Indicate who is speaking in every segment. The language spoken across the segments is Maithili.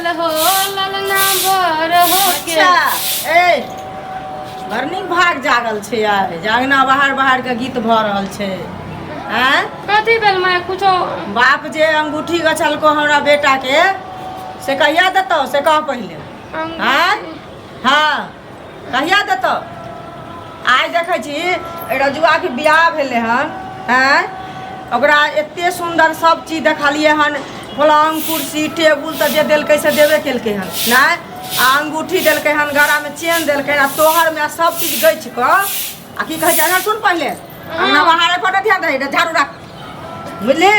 Speaker 1: भेल हो ललना बर हो के।
Speaker 2: अच्छा, ए बड़ नीक भाग जागल छै आइ, जे अङ्गना बाहर बाहर के गीत भऽ रहल छै। आँय?
Speaker 1: कथी भेल माय? कुछो
Speaker 2: बाप जे अंगूठी गछलको हमरा बेटा के, से कहिया देतौ से कह पहिले। आँय? हँ, कहिया देतौ? आइ देखै छी रजुआके बियाह भेलै हन। आँय, ओकरा एते सुन्दर सब चीज देखलियै हन, पलङ्ग कुर्सी टेबुल तऽ जे देलकै से देबे केलकै हन, नहि आ अंगूठी देलकै हन, गरामे चेन देलकै, आ तोहरमे सब चीज गछि कऽ आ की कहै छै? एना सुन पहिले, अंगना बाहर पर ध्यान दही, झाड़ू राख, बुझली?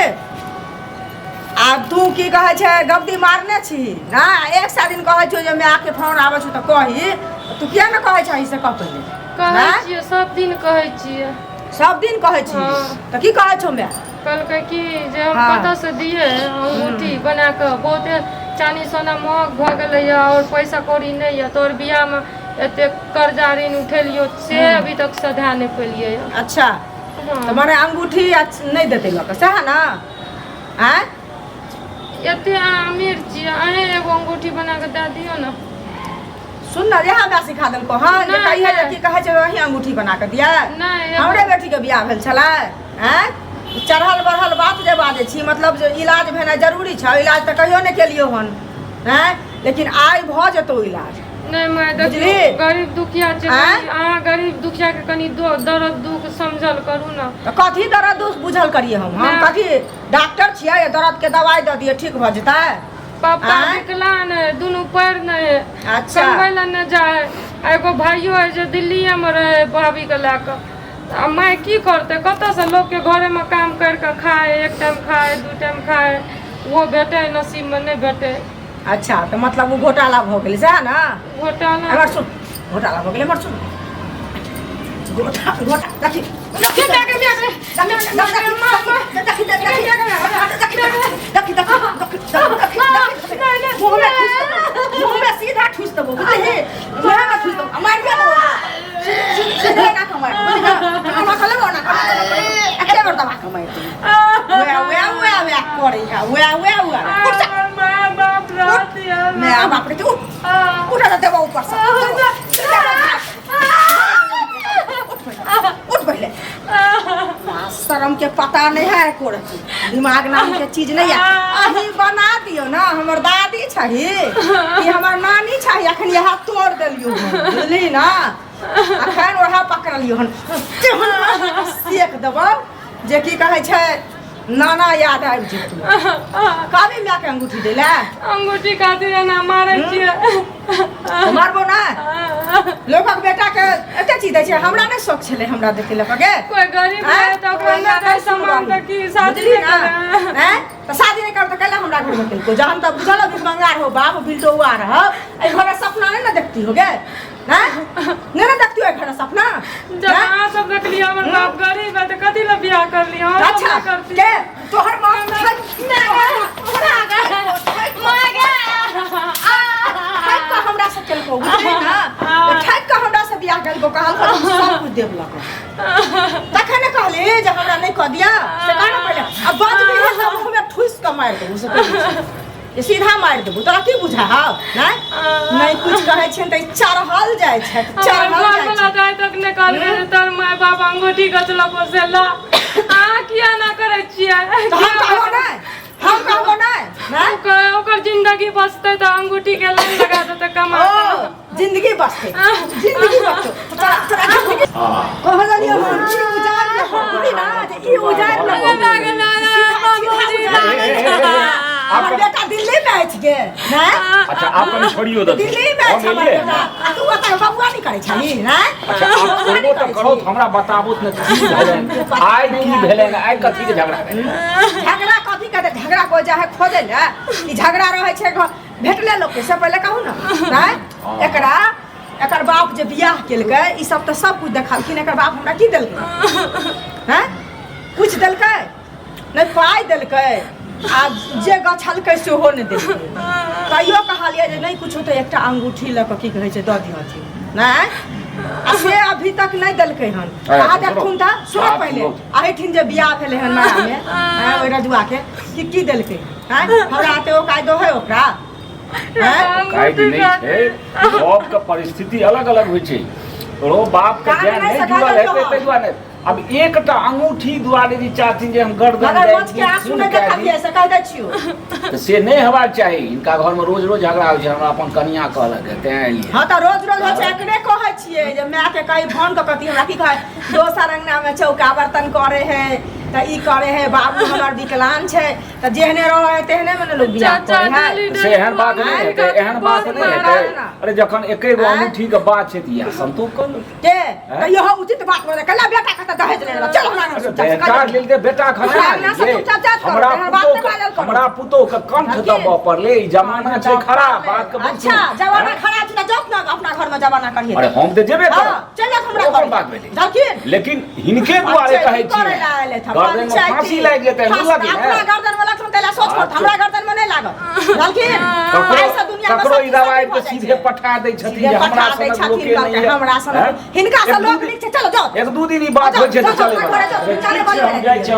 Speaker 2: आ तू की कहै छै, गब्दी मारने छी ना? एक सए दिन कहै छियौ जे मायके फोन आबै छौ तऽ कही, तू किया ने कहै छही से कह पहिले।
Speaker 1: कहै
Speaker 2: नहि?
Speaker 1: छियै, सब दिन कहै छियै।
Speaker 2: सब दिन कहै छी?
Speaker 1: हँ।
Speaker 2: तऽ की कहै छौ माय?
Speaker 1: कहलकै कि जे हम कतऽसँ दियै अंगूठी बना कऽ, बहुते चानी सोना महग भऽ गेलैए आओर पैसा कौड़ी नहि यऽ, तोहर बियाहमे एते कर्जा ऋण उठेलियौ से अभी तक सधा नहि पेलियै।
Speaker 2: अच्छा। तऽ मने अंगूठी आ नहि देतै लऽ कऽ, सएह ने? आँय?
Speaker 1: एते अहाँ अमीर छियै, अहें एगो अंगूठी बना कऽ दए दियौ ने।
Speaker 2: सुन ने, इएह हमरा सिखा देलको हँ जे
Speaker 1: नहि,
Speaker 2: कहिए जे
Speaker 1: नहि।
Speaker 2: की कहै छै, वही अंगूठी बना कऽ दियै।
Speaker 1: नहि, एगो-
Speaker 2: हमरे बेटीके बियाह भेल छलै। आँय, चढ़ल बढ़ल बात जे बाजै छी, मतलब जे इलाज भेनाइ जरूरी छै, इलाज तऽ कहियो नहि केलियौ हन। आँय, लेकिन आइ भऽ जेतौ इलाज।
Speaker 1: नहि माय, देखियौ,
Speaker 2: बुझली?
Speaker 1: गरीब दुखिया छै।
Speaker 2: आँय?
Speaker 1: अहाँ गरीब दुखिया के कनि दर्द दुख समझल करू ने।
Speaker 2: तऽ कथी दर्द दुख बुझल करियै हम? हम
Speaker 1: नहि।
Speaker 2: कथी डॉक्टर छियै? दर्द के दवाइ दऽ दियै, ठीक भऽ जेतै?
Speaker 1: पापा
Speaker 2: आँय?
Speaker 1: विकलांग है, दुनू पैर नहि है।
Speaker 2: अच्छा।
Speaker 1: कमबै लए नहि जाइ है। आ एगो भाइयो है जे दिल्लीए मे रहै भाभी के लए कऽ। आ माय की करतै? कतऽसँ लोकके घरेमे काम करि कऽ खाय, एक टाइम खाय, दू टाइम खाय, ओहो भेटै नसीबमे, नहि भेटै।
Speaker 2: अच्छा, तऽ मतलब ओ घोटाला भऽ गेलै, सएह ने?
Speaker 1: घोटाला।
Speaker 2: एमहर सुन, घोटाला भऽ गेलै। एमहर सुन, घोटा घोटा देखी देखी देखी देखी देखी देखी देखी देखी, मुँहमे सीधा ठुसि देबो, बुझलिही? मुँहमे ठुसि देबो, मारिए देबो सीधे, एना कऽ मारि, बुझलिही? ओना कऽ लेबो, ओना कऽ एके बेर दबा कऽ मारि देबो। वएह वएह वएह वएह करै है, वएह वएह वएह। उठ जा।
Speaker 1: माय बाप रहत।
Speaker 2: माय बाप रे, उठ उठ, देबो ऊपर से। उठ पहिले। शर्म के पता नहीं है एको रत्ती, दिमाग नाम के चीज नहीं है। अहीं बना दियौ ना, हमर दादी छही कि हमर नानी छही? अखन इएह तोड़ देलियौ हन, बुझली ना? अखन ओएह पकड़लियौ हन, तेहन सेक देबौ जे की कहै छै, नाना याद आबि जेतौ। कहबी मायके अंगूठी दै लए?
Speaker 1: अंगूठी खातिर एना मारै छियै?
Speaker 2: मारबो ना। लोकक बेटा के एते चीज दै छै, हमरा नहि शौक छलै हमरा देखे लऽ के?
Speaker 1: कोई गरीब
Speaker 2: आँय?
Speaker 1: है तऽ ओकरा
Speaker 2: ओहिना
Speaker 1: नहि दै
Speaker 2: नहि
Speaker 1: सामान तऽ की शादी
Speaker 2: बुझली
Speaker 1: नहि
Speaker 2: ना?
Speaker 1: करे?
Speaker 2: आँय? तऽ शादी नहि करब तऽ कैला हमरा घरमे केलको? जहन तऽ बुझल भिखमंगा रहो, बाप बिलटौआ रह, एहि घरक सपना नहि ने देखती हो गे? आँय? नहि ने देखती हो एहि घरक सपना?
Speaker 1: जब
Speaker 2: आँय?
Speaker 1: अहाँ सब देखलियै हमर बाप गरीब है तऽ कथी लए बियाह करलियै? हम सब
Speaker 2: अच्छा
Speaker 1: नहि करती।
Speaker 2: के तोहर बाप ठकि कऽ हमरा से केलको, बुझली ना? ठकि कऽ हमरा से बियाह केलको, कहलको हम सब कुछ देब लक, तखन ने कहली जे हमरा नहि कऽ दिया से। कह ने पहिले। आ बाजबी है तऽ मुँहमे ठुसि कऽ मारि देबू से कहै छी। जे सीधा मारि देबू। तोरा की बुझा हौ? नहि नहि कुछ कहै छियनि तऽ ई चढ़ल जाइ छै,
Speaker 1: हमर
Speaker 2: चढ़ल
Speaker 1: घर
Speaker 2: जाइ
Speaker 1: वाला
Speaker 2: छै।
Speaker 1: तऽ आइ तक नहि कहलकै जे तोहर माय बाप अंगूठी गचलको से ला। अहाँ किया ना करै छियै?
Speaker 2: तऽ हम कहबो नहि, हम कहबो नहि, नहि?
Speaker 1: ओकर जिंदगी बचतै तऽ अंगूठी के लाइन लगा देतै कमा
Speaker 2: ओ
Speaker 1: कऽ।
Speaker 2: जिंदगी बचतै, जिंदगी बचतौ तोरा, तोरा जिंदगी कहलियै हम ई उजाड़ लको, बुझली ना, जे ई उजाड़ लको।
Speaker 1: बाबूजी।
Speaker 2: हमर बेटा दिल्ली में अछि गे, नहि?
Speaker 3: अच्छा, आप कनी छोड़ियो दो।
Speaker 2: दिल्ली में अछि
Speaker 3: हम
Speaker 2: हमर
Speaker 3: एलियै।
Speaker 2: बेटा आ तू ओतऽ बबुआ नहि करै छही, नहि?
Speaker 3: अच्छा, आप करबो तऽ करो, तऽ हमरा बताबू ने की भेलनि आइ, की भेलनि आइ, कथी के झगड़ा भेलै?
Speaker 2: झगड़ा कथी के? झगड़ा कोइ जाइ है खोजै लए? ई झगड़ा रहै छै घर भेटले लोकके से पहिले कहू ने, नहि? एकरा एकर बाप जे बियाह केलकै, ई सब तऽ सब कुछ देखलखिन। एकर बाप हमरा की देलकै हैं? कुछ देलकै नहि, पाइ देलकै आ जे गछलकै सेहो नहि देलकै। तैयो कहलियै जे नहि कुछो तऽ एकटा अंगूठी लऽ कऽ की कहै छै दऽ दिहथिन, नहि? आ से अभी तक नहि देलकै हन।
Speaker 3: अरे,
Speaker 2: अहाँ
Speaker 3: सुनो।
Speaker 2: देखथुन तऽ सुनऽ
Speaker 3: बात
Speaker 2: पहिले।
Speaker 3: सुनो।
Speaker 2: एहिठिन जे बियाह भेलै हन नयामे, आँय, ओहि रजुआके की की देलकै? आँय, हमरा एते औकादो है ओकरा? आँय?
Speaker 3: कायद नहि छै, सबके परिस्थिति अलग अलग होइ छै। रो बाप के
Speaker 2: काज
Speaker 3: जान
Speaker 2: नहि
Speaker 3: नहि
Speaker 2: सका
Speaker 3: जुड़ल
Speaker 2: देलकौ
Speaker 3: हेतै
Speaker 2: हँ।
Speaker 3: ताहि दुआरे अब एकटा अंगूठी दुआरे जे चाहथिन जे हम गर्दन
Speaker 2: मगर
Speaker 3: जाइ
Speaker 2: मच के
Speaker 3: छी,
Speaker 2: आंसू
Speaker 3: खून
Speaker 2: नहि
Speaker 3: कए दी।
Speaker 2: देखलियै से कहि दै छियौ।
Speaker 3: तऽ से नहि हेबाक चाही। हिनका घरमे रोज रोज झगड़ा होइ छै, हमरा अपन कनिया कहलक तें एलियै।
Speaker 2: हँ तऽ रोज रोज होइ छै, एकरे कहै छियै जे मायके कही फोन कऽ कहती हमरा की कहै, दोसर अंगनामे चौका बर्तन करे है तऽ ई करे है, बाबू हमर विकलांग छै, तऽ जेहने रहै है तेहने मे ने लोक बियाह
Speaker 1: चाचा
Speaker 2: करे है।
Speaker 1: डेली
Speaker 3: से एहन बात नहि हेतै, एहन बात नहि हेतै। अरे जखन एके गो
Speaker 2: आँय?
Speaker 3: अंगूठी के बात छै तऽ इएह संतोष कऽ लू।
Speaker 2: के तऽ इहो उचित बात बोले कला बेटा के तऽ दहेज ले लेलक। चल हमरा अंगना से चुपचाप
Speaker 3: बेटा
Speaker 2: से
Speaker 3: लेल दे बेटा खसा
Speaker 2: हमरा अंगना से चुपचाप जात करू,
Speaker 3: हमरा
Speaker 2: एहन बात नहि
Speaker 3: पुतोह
Speaker 2: बाजल करू।
Speaker 3: हमरा पुतोह के कंठ
Speaker 2: हकी।
Speaker 3: दबऽ पड़लै। ई जमाना छै खराब, बात के बुझू।
Speaker 2: अच्छा जमाना खराब छै तऽ जाउ ने अपना घर में जमाना करिहे।
Speaker 3: अरे हम तऽ जेबे
Speaker 2: हाँ,
Speaker 3: करब,
Speaker 2: चल जाउ हमरा
Speaker 3: ओकर
Speaker 2: घर।
Speaker 3: बात भेलै।
Speaker 2: जाखिन
Speaker 3: लेकिन हिनके दुआरे
Speaker 2: अच्छा,
Speaker 3: कहै
Speaker 2: की करै
Speaker 3: छी
Speaker 2: लए आयल था?
Speaker 3: गर्दन में
Speaker 2: पंचायती।
Speaker 3: फांसी लागि जेतै,
Speaker 2: फांसी-
Speaker 3: बुझलखिन
Speaker 2: अपना
Speaker 3: ने?
Speaker 2: गर्दन में लगतौ तैला सोच कर,
Speaker 3: अच्छा।
Speaker 2: हमरा गर्दन में नहि लागत। बुझलखिन?
Speaker 3: ककरो
Speaker 2: आइ से दुनिया में
Speaker 3: ककरो
Speaker 2: सब
Speaker 3: ई दवाई
Speaker 2: चीज
Speaker 3: के
Speaker 2: भऽ जाइ
Speaker 3: सीधे
Speaker 2: छै।
Speaker 3: पठा दै छथिन
Speaker 2: सीधे
Speaker 3: जे हमरा
Speaker 2: पठा दै
Speaker 3: सनक
Speaker 2: छथिन
Speaker 3: लोके
Speaker 2: कहलकै,
Speaker 3: नहि यऽ।
Speaker 2: हमरा सनक
Speaker 3: हैं?
Speaker 2: हिनका से
Speaker 3: एक दू
Speaker 2: लोक
Speaker 3: दिन-
Speaker 2: नीक छै, चलो जाउ।
Speaker 3: एक दू दिन ई बात
Speaker 2: जाउ,
Speaker 3: होइ छै तऽ
Speaker 2: जाउ,
Speaker 3: चलै
Speaker 2: अपना घरे जाउ,
Speaker 3: ठीक
Speaker 2: चलै
Speaker 3: छै, हम जाइ छी।